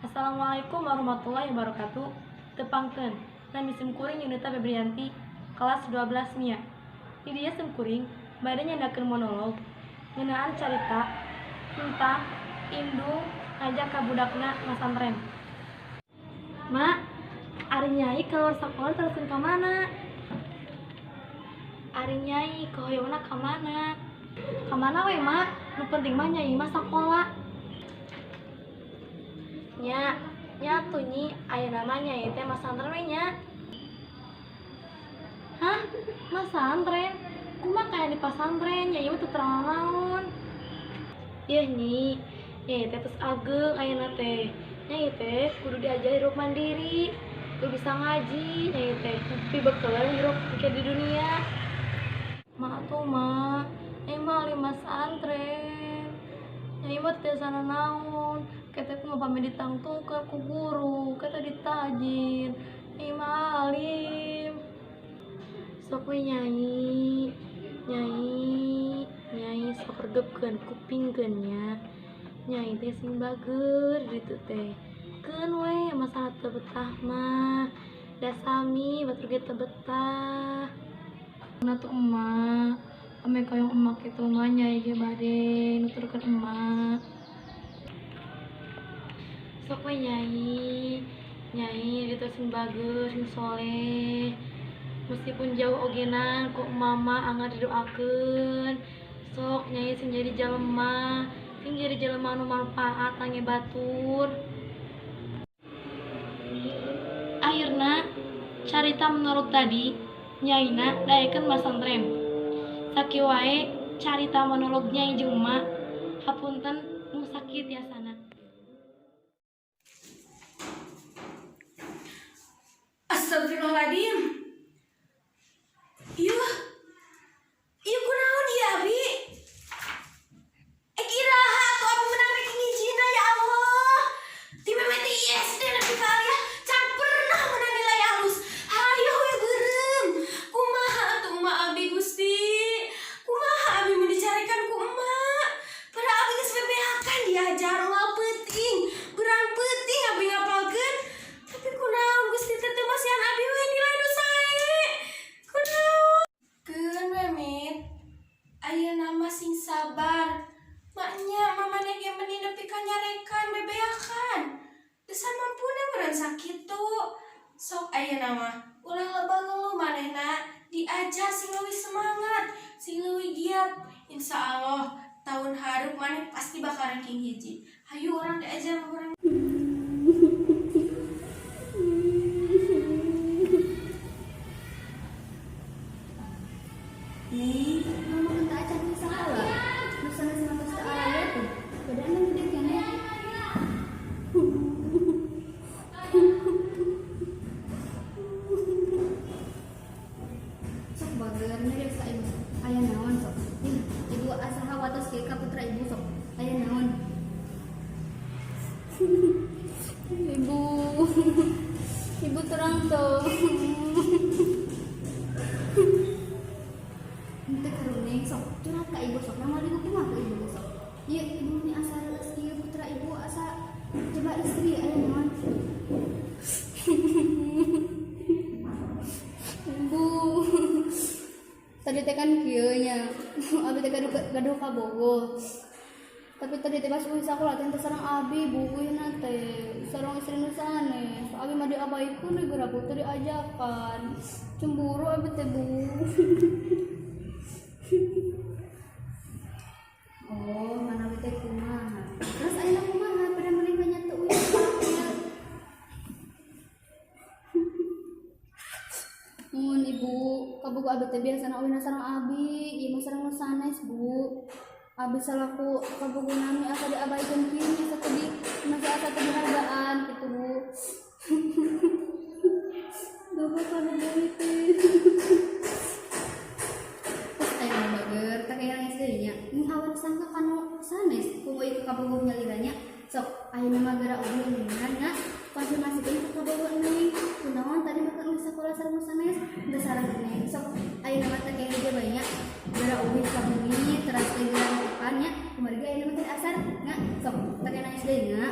Assalamualaikum warahmatullahi wabarakatuh. Tepangkeun, nami simkuring Yunita Febrianti, kelas 12 MIA. Di dieu simkuring bade nyandakeun monolog ngeunaan carita tentang indung ngajak ka budakna masantren. Ma, ari Nyai keluar sekolah teruskeun ka mana? Ari Nyai kahoyongna ka mana? Ka mana we, Ma? Nu penting mah Nyai mah sakola. Nya, nya tuh Nyi, ayeuna mah Nyai teh masantren we nya. Hah? Masantren? Kumaha kaya di pasantren? Nyai mah teu terang naon. Yeuh Nyi, Nyai teh tos ageng ayeuna teh. Nyai teh kudu diajar hirup mandiri, kudu bisa ngaji Nyai teh, pibekeleun hirup engke di dunia. Ma atuh Ma, Nyai mah alim masantren. Nyai mah teu tiasa nanaon, ke teh kumaha pami ditangtungkeun ku guru, ke teh ditajin. Nyai mah alim. Sok we Nyai, Nyai, Nyai sok regepkeun kupingkeun nya. Nyai teh sing bager ditu teh. Keun we masalah teu betah mah. Da sami batur ge teu betah. Nah tuh emak, ame kahoyong emak kitu mah Nyai ge bade nuturkeun emak. Sok we Nyai, Nyai ditu sing bager, sing soleh. Meskipun jauh ogenan ku emak mah anggar didoakeun. Sok Nyai sing jadi jalema, sing jadi jelema anu manfaat kangge batur. Akhirna carita monolog tadi Nyaina daekeun masantren. Sakieu wae carita monolog Nyai jeung emak. Hapunten mung sakieu tiasana. Astagfirullahaladzim. Ieu. Ieu kunaon ieu abi? Eh, iraha atuh abi menang ranking hijina, ya Allah. Ti mimiti SD nepi ka aliyah can pernah menang nilai halus. Hayo we beureum. Kumaha atuh emak abi, Gusti? Kumaha abi mun dicarekan ku emak? Padahal abi geus bebeakan diajar unggal peuting, beurang peuting abi ngapalkeun. Tapi kunaon Gusti teh teu masihan abi we nilai nu sae? Kunaon? Keun we, Mit. Ayeuna mah sing sabar. Maknya mamane ge meuni nepi ka nyarekan bebeakan. Geus mampuna meureun sakitu. Sok ayeuna mah ulah loba ngeluh manehna, diajar sing leuwih semangat, sing leuwih giat. Insya Allah tahun hareup maneh pasti bakal ranking hiji. Hayu urang diajar urang. Nih, ngomong teu acan nu salah. Nu sanes mah tos teu araya tuh. Bedana gede keneh. Sok bager nyarios ka ibu sok. Aya naon sok? Ih, ibu asa hawatos kieu ka putra ibu sok. Aya naon? Ibu. Ibu terang tuh. Henteu karuning sok curhat ka ibu sok. Namal ibu kumaha ku ibu sok. Ieu ibu ni asa reueus kieu putra ibu asa coba istri aya naon? Ibu. Tadi teh kan kieu nya. Abi teh gaduh gaduh kabogoh. Tapi tadi teh pas uih sakola teh teu sareng abi bu uihna teh sareng istri nu sanes. Abi mah diabaikeun we geura bu teu diajakan. Cemburu abi teh bu. Oh, mana abi teh kumaha? Terus ayeuna kumaha pada maneh banyak teu uih sakola? Mun ibu, kabogoh abi teh biasana uihna sareng abi, ieu mah sareng nu sanes bu. Abi salaku kabogoh nami asa diabaikeun kieu nya asa teu di masih asa teu dihargaan kitu bu. Duh kabogoh teh. Terus ayeuna bager teh kaya nangis deui nya. Mun awan sangka kanu sanes ku ieu kabogoh nyalira nya. Sok ayeuna mah geura uih ngan nya konfirmasikeun ka kabogoh neng. Kunaon tadi mah keur sakola sareng nu sanes teu sareng neng. Sok ayeuna mah teh kaya hiji bae nya. Geura uih ka bumi teras teh geura makan nya. Kumargi ayeuna mah teh asar nya. Sok teh kaya nangis deui nya.